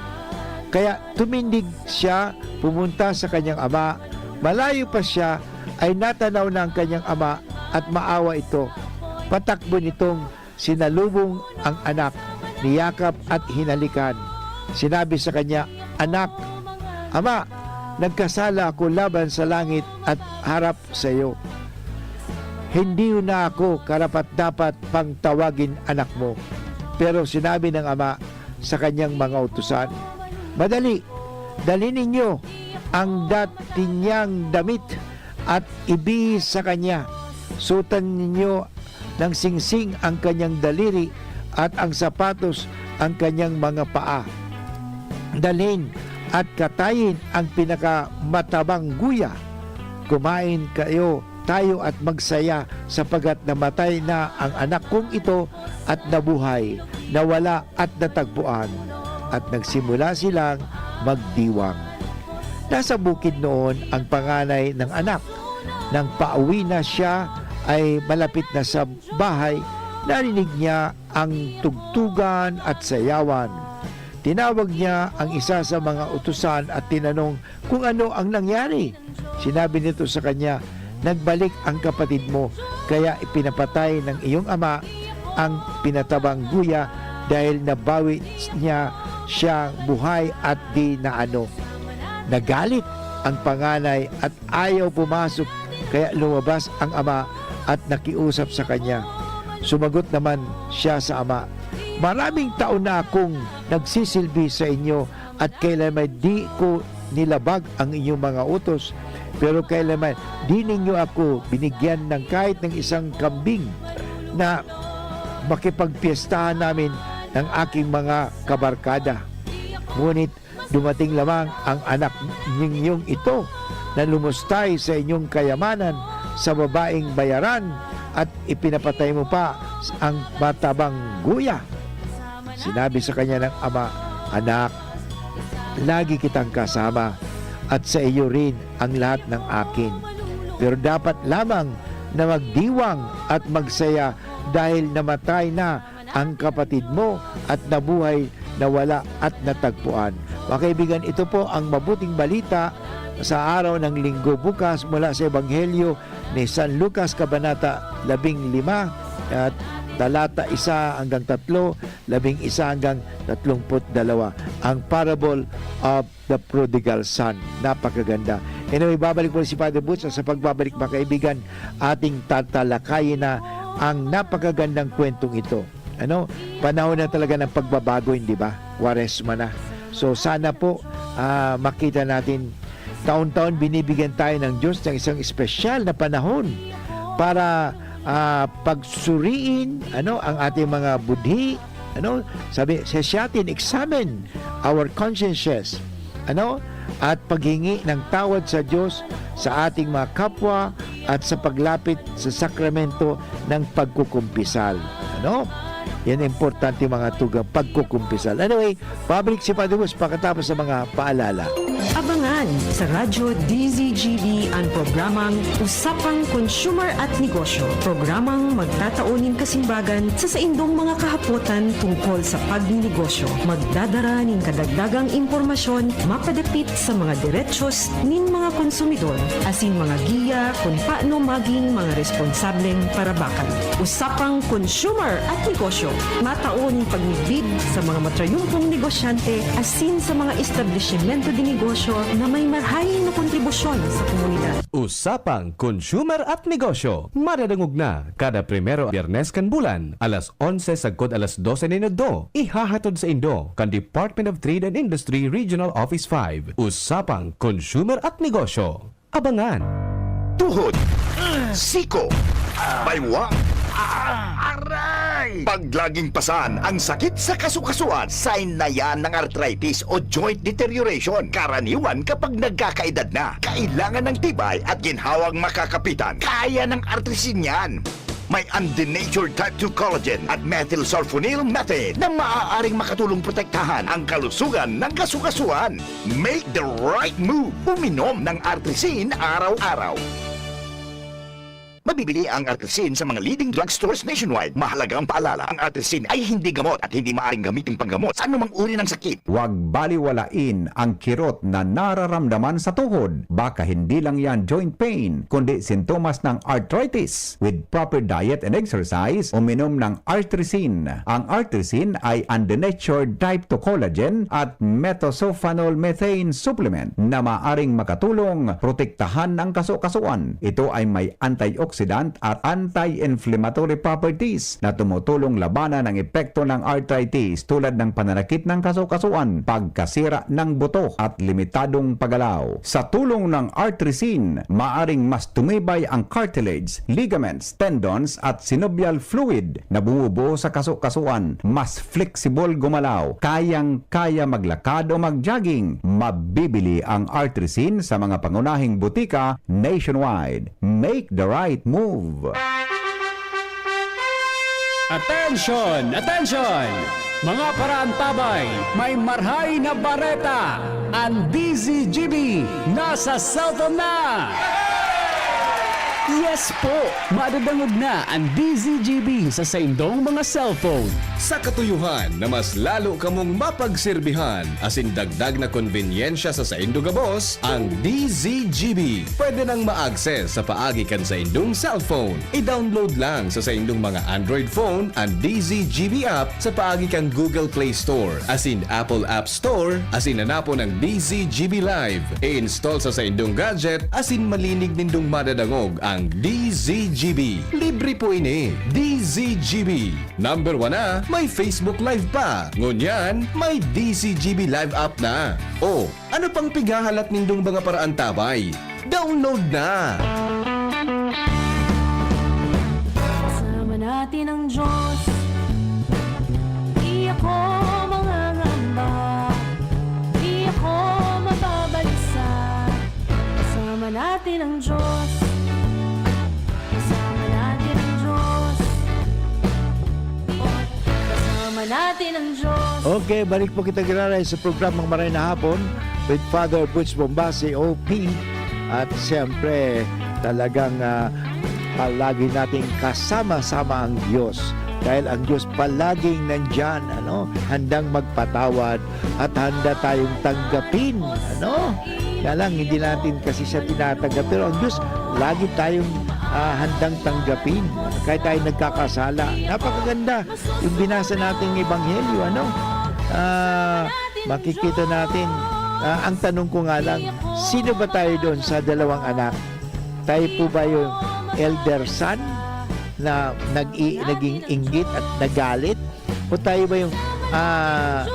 Kaya tumindig siya, pumunta sa kanyang ama. Malayo pa siya, ay natanaw na ang kanyang ama at maawa ito. Patakbo nitong sinalubong ang anak, niyakap at hinalikan. Sinabi sa kanya, 'Anak, ama, nagkasala ako laban sa langit at harap sa iyo. Hindi na ako karapat-dapat pang tawagin anak mo.' Pero sinabi ng ama sa kanyang mga utusan, 'Madali, dali ninyo ang dati niyang damit at ibihis sa kanya. Sutan ninyo ng singsing ang kanyang daliri at ang sapatos ang kanyang mga paa. Dalhin at katayin ang pinakamatabang guya. Kumain kayo, tayo at magsaya, sapagat namatay na ang anak kong ito at nabuhay, nawala at natagpuan.' At nagsimula silang magdiwang. Nasa bukid noon ang panganay ng anak. Nang pauwi na siya ay malapit na sa bahay, narinig niya ang tugtugan at sayawan. Tinawag niya ang isa sa mga utusan at tinanong kung ano ang nangyari. Sinabi nito sa kanya, 'Nagbalik ang kapatid mo, kaya ipinapatay ng iyong ama ang pinatabang guya dahil nabawi niya siyang buhay at di naano.' Nagalit ang panganay at ayaw pumasok, kaya lumabas ang ama at nakiusap sa kanya. Sumagot naman siya sa ama, 'Maraming taon na akong nagsisilbi sa inyo at kailanman di ko nilabag ang inyong mga utos, pero kailanman di ninyo ako binigyan ng kahit ng isang kambing na makipagpiestahan namin ng aking mga kabarkada. Ngunit dumating lamang ang anak ninyong ito na lumustay sa inyong kayamanan sa babaeng bayaran at ipinapatay mo pa ang matabang guya." Sinabi sa kanya ng ama, "Anak, lagi kitang kasama at sa iyo rin ang lahat ng akin. Pero dapat lamang na magdiwang at magsaya dahil namatay na ang kapatid mo at nabuhay na wala at natagpuan." Mga kaibigan, ito po ang mabuting balita sa araw ng Linggo bukas mula sa Ebanghelyo ni San Lucas, Kabanata labing lima, at talata isa hanggang tatlo, labing isa hanggang tatlongput dalawa, ang parable of the prodigal son. Napakaganda. Anyway, babalik po si Father Butch. Sa pagbabalik, mga kaibigan, ating tatalakayin na ang napakagandang kwentong ito. Ano? Panahon na talaga ng pagbabago, hindi ba? Kwaresma na. So, sana po, ah, makita natin, taon-taon binibigyan tayo ng Diyos ng isang espesyal na panahon para, ah, pagsuriin, ano, ang ating mga budhi, ano? Sabi, sesyatin, examine our consciences, ano? At paghingi ng tawad sa Diyos, sa ating mga kapwa, at sa paglapit sa sakramento ng pagkukumpisal. Ano? Yan importante, mga tugang, pagkukumpisal. Anyway, babalik si Father Butch pagkatapos ng mga paalala. Abangan sa Radyo D Z G B ang programang Usapang Consumer at Negosyo. Programang magtatao nin kasimbagan sa saindong mga kahapotan tungkol sa pagnenegosyo. Magdadara nin kadagdagang impormasyon mapadapit sa mga derechos nin mga konsumidor, asin mga giya kun paano magin mga responsableng parabakan. Usapang Consumer at Negosyo, matao nin pagmidbid sa mga matrayumpong negosyante asin sa mga establisimento de negosyo na may marahay na kontribusyon sa komunidad. Usapang Consumer at Negosyo, madadangog na kada primero, Biyernes kan bulan, alas onse sagkod alas dose nin udto. Ihahatod saindo kan Department of Trade and Industry Regional Office five. Usapang Consumer at Negosyo. Abangan! Tuhod, siko, baywa, aray! Pag laging pasan ang sakit sa kasukasuan, sign na yan ng arthritis o joint deterioration. Karaniwan kapag nagkakaedad na, kailangan ng tibay at ginhawang makakapitan. Kaya ng artrisin yan. May undenatured type two collagen at methylsulfonyl methane na maaaring makatulong protektahan ang kalusugan ng kasukasuan. Make the right move. Uminom ng Artrisin araw-araw. Mabibili ang Artrisin sa mga leading drugstores nationwide. Mahalagang paalala, ang Artrisin ay hindi gamot at hindi maaaring gamiting panggamot sa anumang uri ng sakit. Huwag baliwalain ang kirot na nararamdaman sa tuhod. Baka hindi lang yan joint pain, kundi sintomas ng arthritis. With proper diet and exercise, uminom ng Artrisin. Ang Artrisin ay undenatured type two collagen at methylsulfonyl methane supplement na maaring makatulong protektahan ang kasukasuan. Ito ay may antioxidant at anti-inflammatory properties na tumutulong labanan ang epekto ng arthritis, tulad ng pananakit ng kasukasuan, pagkasira ng buto, at limitadong paggalaw. Sa tulong ng Artrisin, maaring mas tumibay ang cartilage, ligaments, tendons, at synovial fluid na bumubuo sa kasukasuan. Mas flexible gumalaw, kayang-kaya maglakad o mag-jogging. Mabibili ang Artrisin sa mga pangunahing butika nationwide. Make the right move. Attention! Attention! Mga paraantabay, may marhay na bareta! Ang D Z G B nasa cellphone na! Yes po! Madadangog na ang D Z G B sa saindong mga cellphone. Sa katuyuhan na mas lalo kamong mapagserbihan asin dagdag na konbenyensya sa saindo gabos, ang D Z G B pwede nang ma-access sa paagi kan saindong cellphone. I-download lang sa saindong mga Android phone an D Z G B app sa paagi kan Google Play Store asin Apple App Store, asin hanapon ang D Z G B Live. I-install sa saindong gadget asin malinig nindong madadangog ang D Z G B. Libre po ini. D Z G B. Number one na, may Facebook Live pa. Ngunyan, may D Z G B Live app na. O, ano pang pighahalat nindong mga paraantabay? Download na! Kasama natin ang Diyos. Di ako mangangamba. Di ako mababalisa. Kasama natin ang Diyos. Kasama natin ang Diyos. Kasama natin ang Diyos. Okay, balik po kita giraray sa programang Maray na Hapon with Father Butch Bombasi, O P. At siyempre, talagang, ah, palagi nating kasama-sama ang Diyos. Dahil ang Diyos palaging nandyan, ano, handang magpatawad at handa tayong tanggapin, ano? Kaya lang, hindi natin kasi siya tinatanggap. Pero ang Diyos, lagi tayong, ah, handang tanggapin. Kahit tayo nagkakasala. Napakaganda yung binasa nating ebanghelyo, ano? Ah, makikita natin. Ah, ang tanong ko nga lang, sino ba tayo doon sa dalawang anak? Tayo po ba yung elder son na nag-i-, naging inggit at nagalit? O tayo ba yung, ah,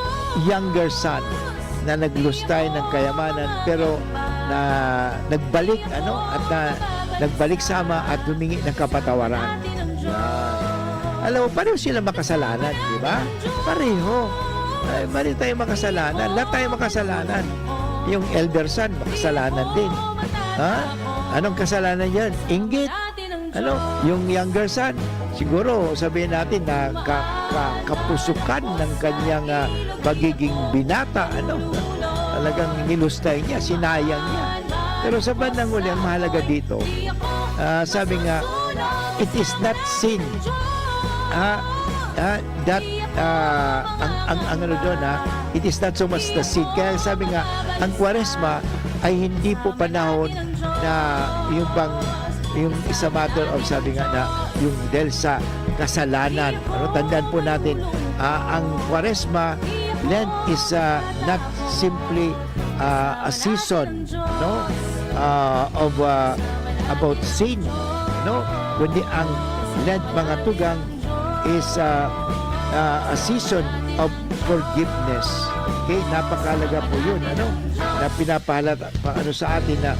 younger son na naglustay ng kayamanan pero na nagbalik, ano, at na nagbalik sa ama at humingi ng kapatawaran? Yan. Alam mo, pareho sila makasalanan, di ba? Pareho. Ay, pareho tayo makasalanan. Lahat tayo makasalanan. Yung elder son, makasalanan din. Ha? Anong kasalanan yan? Inggit. Ano? Yung younger son, siguro sabihin natin na ka-, ka-, kapusukan ng kanyang, ah, pagiging binata, ano? Talagang nilustay niya, sinayang niya. Pero sa bandang huli, ang mahalaga dito, ah, sabi nga, "It is not sin." Ah, ah, that, ah, ang, ang, ang ano doon, ha, it is not so much the sin. Kaya sabi nga, ang Kwaresma ay hindi po panahon na yung bang, yung is a matter of, sabi nga na, yung dahil sa kasalanan. Ano, tandaan po natin, ah, ang Kwaresma, Lent is, ah, not simply, ah, a season, no, ah, of, ah, about sin, no, kundi ang Lent, mga tugang, is, ah, ah, a season of forgiveness. Okay? Napakahalaga po yun, ano? Na pinapahalata, pa, ano, sa atin na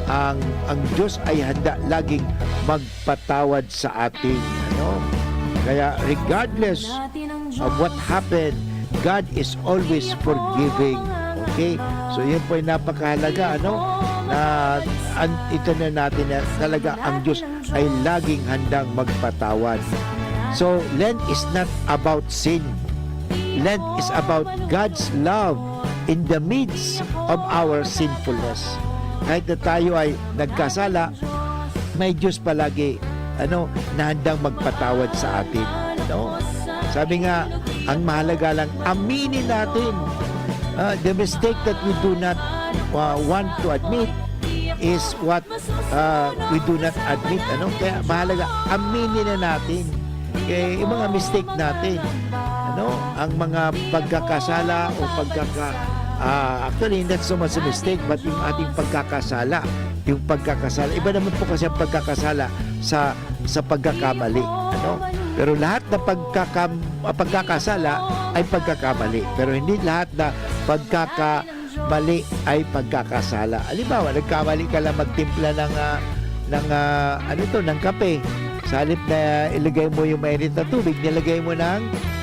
ang, ang Diyos ay handa laging magpatawad sa atin, ano? Kaya regardless of what happened, God is always forgiving. Okay? So, yun po ay napakahalaga, ano? Ah, an-, ito na natin na talaga ang Diyos ay laging handang magpatawad. So, Lent is not about sin. Lent is about God's love in the midst of our sinfulness. Kahit na tayo ay nagkasala, may Diyos palagi, ano, na handang magpatawad sa atin, no? Sabi nga, ang mahalaga lang, aminin natin. Ah, the mistake that we do not, ah, want to admit is what, ah, we do not admit, ano? Kaya mahalaga, aminin na natin. Kaya yung mga mistake natin, ano? Ang mga pagkakasala o pagkaka-, ah, actually, not so much a mistake, but yung ating pagkakasala, yung pagkakasala. Iba naman po kasi ang pagkakasala sa, sa pagkakamali, ano? Pero lahat na pagkakam-, ah, pagkakasala ay pagkakamali. Pero hindi lahat na pagkakamali ay pagkakasala. Halimbawa, nagkamali ka lang magtimpla ng, ah, ng, ah, ano to, ng kape. Sa halip na ilagay mo yung mainit na tubig, nilagay mo ng,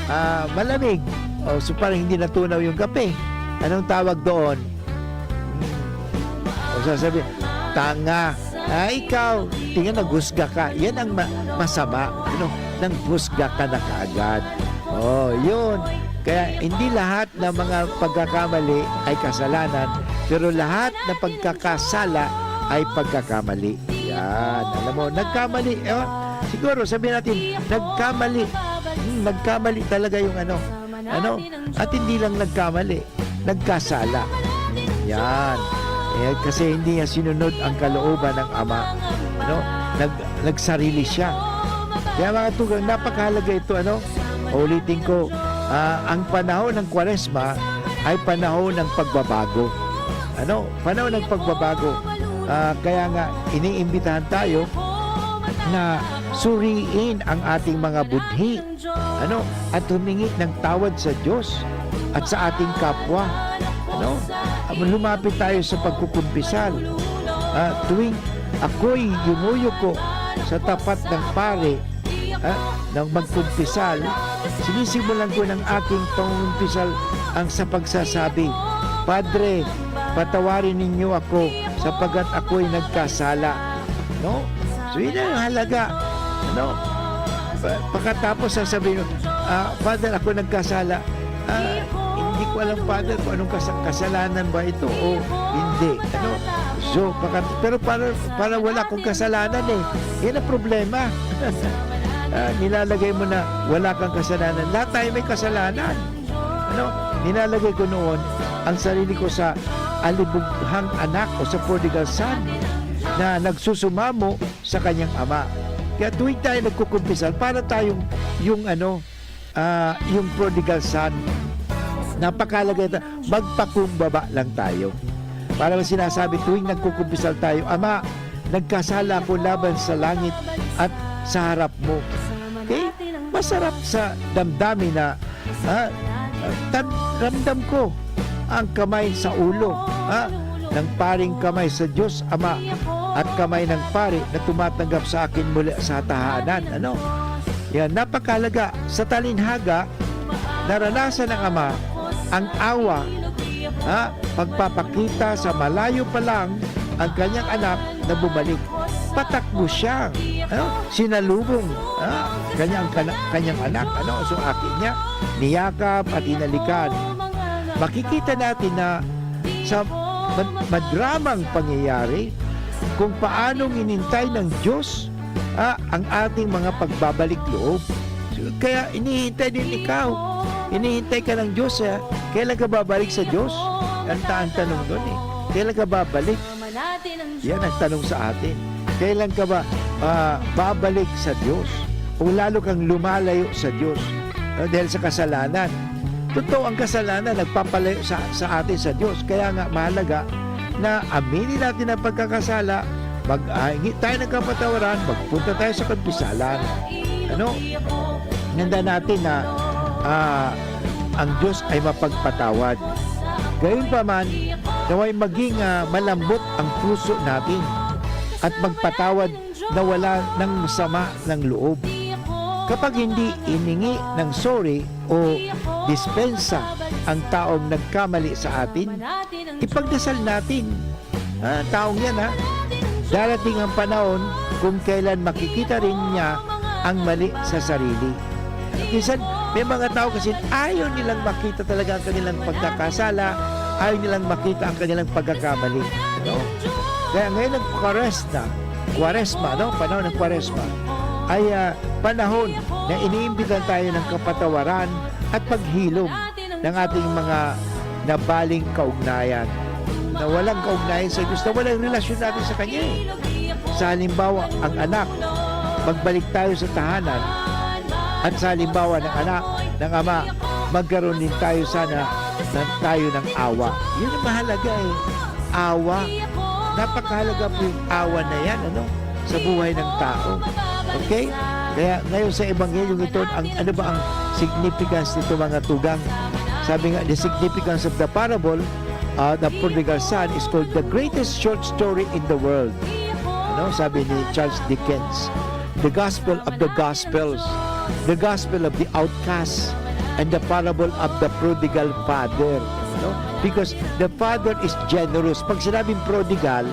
ah, malamig. O, so parang hindi natunaw yung kape. Anong tawag doon? Hmm. O sasabi, "Tanga. Ah, ikaw, tingnan, naghusga ka." Yan ang ma-, masama. Ano? Nanghusga ka na kaagad. Oh, yun. Kaya hindi lahat na mga pagkakamali ay kasalanan, pero lahat na pagkakasala ay pagkakamali. Yan. Alam mo, nagkamali. Eh, siguro, sabihin natin, nagkamali. Hmm, nagkamali talaga yung ano. Ano? At hindi lang nagkamali, nagkasala. Yan. Eh, kasi hindi niya sinunod ang kalooban ng Ama. Ano? Nag-, nagsarili siya. Kaya, mga tugang, napakahalaga ito, ano? Ulitin ko, ah, ang panahon ng Kwaresma ay panahon ng pagbabago. Ano? Panahon ng pagbabago. Ah, kaya nga, iniimbitahan tayo na suriin ang ating mga budhi, ano? At humingi ng tawad sa Diyos at sa ating kapwa, ano? Lumapit tayo sa pagkukumpisal. Ah, tuwing ako'y yumuyuko sa tapat ng pare, ah, nang magkumpisal, sinisimulan ko ng aking pangungumpisal ang sa pagsasabi, "Padre, patawarin ninyo ako sapagkat ako'y nagkasala." No? So, yun ang halaga. No? Pa-, pagkatapos sasabihin mo, "Ah, Father, ako nagkasala." Ah, hindi ko alam, Father, kung anong kasa-, kasalanan ba ito o hindi. Ano? So, baka, pero para, para wala akong kasalanan eh. Yan ang problema. Ah, nilalagay mo na wala kang kasalanan. Lahat tayo may kasalanan. Ano? Nilalagay ko noon ang sarili ko sa alibughang anak o sa prodigal son na nagsusumamo sa kanyang ama. Kaya tuwing tayo nagkukumpisal, para tayong yung ano, ah, yung prodigal son, napakahalaga ito, magpakumbaba lang tayo. Para bang sinasabi, tuwing nagkukumpisal tayo, "Ama, nagkasala ako laban sa langit at sa harap mo." Okay? Masarap sa damdamin na, ha, tan-, ramdam ko ang kamay sa ulo, ha, ng paring kamay sa Diyos Ama at kamay ng pari na tumatanggap sa akin muli sa tahanan. Ano? Yan, napakahalaga. Sa talinhaga, naranasan ng Ama ang awa, ha, pagpapakita sa malayo pa lang ang kanyang anak na bumalik. Patakbo siya, ano, sinalubong, ha, kanyang kana-, kanyang anak, ano, so aki niya, niyakap at hinalikan. Makikita natin na sa mad-, madramang pangyayari kung paanong inintay ng Diyos, ah, ang ating mga pagbabalik loob. So, kaya inihintay din ikaw. Inihintay ka ng Diyos, ah. Kailan ka babalik sa Diyos? Yan ta-, ang tanong doon, eh. Kailan ka babalik? Yan ang tanong sa atin. Kailan ka ba, ah, babalik sa Diyos? O lalo kang lumalayo sa Diyos, ah, dahil sa kasalanan. Totoo, ang kasalanan nagpapalayo sa, sa atin sa Diyos. Kaya nga, mahalaga na aminin natin ang pagkakasala, mag-, ah, hingi tayo ng kapatawaran, magpunta tayo sa kumpisalan. Ano? Tandaan natin na, ah, ang Diyos ay mapagpatawad. Gayunpaman, nawa'y maging, ah, malambot ang puso natin at magpatawad na wala ng sama ng loob. Kapag hindi iningi ng sorry o dispensa ang taong nagkamali sa atin, ipagdasal natin Ah, taong yan, ha? Darating ang panahon kung kailan makikita rin niya ang mali sa sarili. Minsan, may mga tao kasi ayaw nilang makita talaga ang kanilang pagkakasala, ayaw nilang makita ang kanilang pagkakamali, no? Kaya ngayon ng Kwaresma, Kwaresma, no? Panahon ng Kwaresma, ay, ah, panahon na iniimbitan tayo ng kapatawaran at paghilom ng ating mga nabaling kaugnayan, na walang kaugnayan sa Diyos, na walang relasyon natin sa Kanya, eh. Sa halimbawa, ang anak, magbalik tayo sa tahanan, at sa halimbawa ng anak, ng ama, magkaroon din tayo sana ng, tayo ng awa. Yun ang mahalaga, eh. Awa. Napakahalaga po yung awa na yan, ano? Sa buhay ng tao. Okay? Kaya ngayon sa Ebanghelyong ito, ang, ano ba ang significance nito, mga tugang? Sabi nga, the significance of the parable, uh, the prodigal son is called the greatest short story in the world. Ano? Sabi ni Charles Dickens, the gospel of the gospels, the gospel of the outcast, and the parable of the prodigal father. No? Because the father is generous. Pag sinabing prodigal,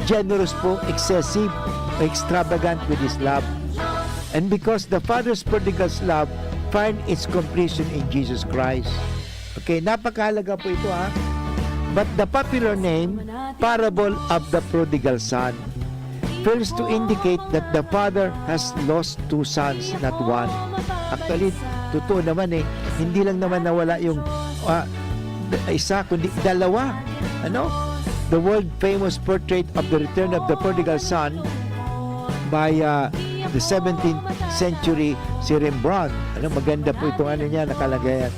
generous po, excessive, extravagant with his love. And because the father's prodigal's love find its completion in Jesus Christ. Okay, napakahalaga po ito, ha. But the popular name, parable of the prodigal son, fails to indicate that the father has lost two sons, not one. Actually, totoo naman, eh, hindi lang naman nawala yung, ah, isa, kundi dalawa. Ano? The world-famous portrait of the return of the prodigal son by, ah, the seventeenth century, si Rembrandt. Ano, maganda po itong ano niya, nakalagay.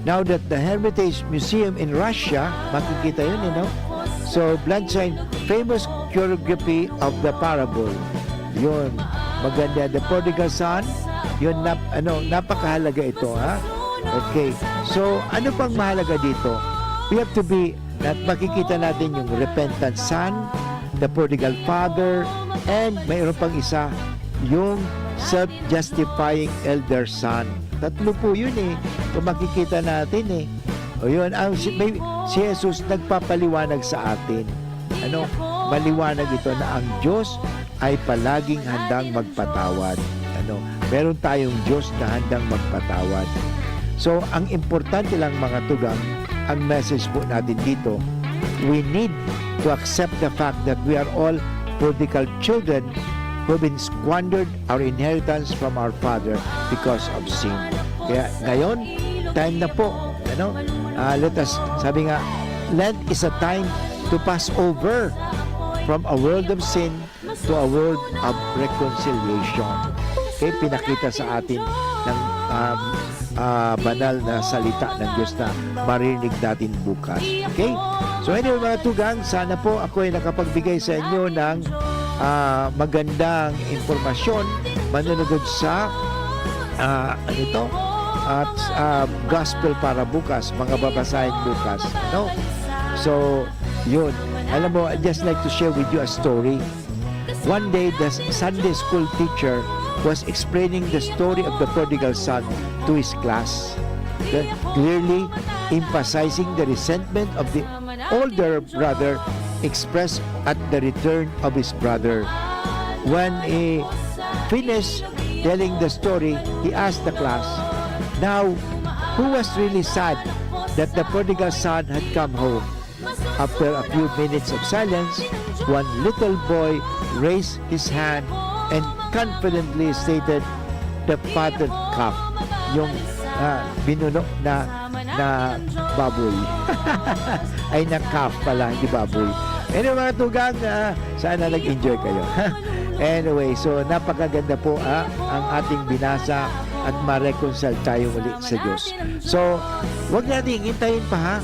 Now that the Hermitage Museum in Russia, makikita yun, you know? So, Blanchard, famous choreography of the parable. Yun, maganda. The Prodigal Son, yun, nap-, ano, napakahalaga ito, ha? Okay. So, ano pang mahalaga dito? We have to be, at makikita natin yung repentant son, the prodigal father, and mayroon pang isa, yung self-justifying elder son. Tatlo po yun, eh. Kung makikita natin, eh. O yun, ang si, may, si Jesus nagpapaliwanag sa atin. Ano? Maliwanag ito na ang Diyos ay palaging handang magpatawad. Ano? Meron tayong Diyos na handang magpatawad. So, ang importante lang, mga tugang, ang message po natin dito, we need to accept the fact that we are all prodigal children who've been squandered our inheritance from our Father because of sin. Kaya ngayon, time na po, ano? Ah, let us, sabi nga, Lent is a time to pass over from a world of sin to a world of reconciliation. Okay, pinakita sa atin ng, um, ah, banal na salita ng Diyos na maririnig natin bukas. Okay? So anyway, mga tugang, sana po ako ay nakapagbigay sa inyo ng, ah, magandang impormasyon, manunugod sa, ah, ano ito? At, ah, gospel para bukas, mga babasahin bukas. Ano? So, yun. Alam mo, I'd just like to share with you a story. One day, the Sunday school teacher was explaining the story of the prodigal son to his class, clearly emphasizing the resentment of the older brother expressed at the return of his brother. When he finished telling the story, he asked the class, "Now, who was really sad that the prodigal son had come home?" After a few minutes of silence, one little boy raised his hand and confidently stated, "The fatted calf." Yung, ah, binuno na, na baboy. Ay, na calf pala, hindi baboy. Anyway, mga tugang, ah, sana nag-enjoy kayo. Anyway, so napakaganda po, ah, ang ating binasa at ma-reconcile tayo muli sa Diyos. So, wag nating hintayin pa, ha.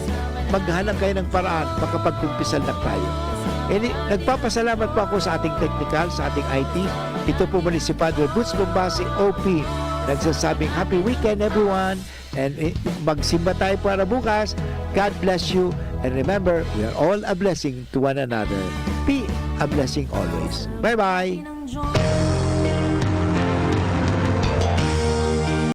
Maghanap kayo ng paraan, makapagkumpisal na tayo. Ini, nagpapasalamat po ako sa ating technical, sa ating I T. Ito po muli si Father Boots Bombasi, O P, nagsasabing, "Happy weekend, everyone!" And, eh, magsimba tayo para bukas. God bless you. And remember, we are all a blessing to one another. Be a blessing always. Bye-bye!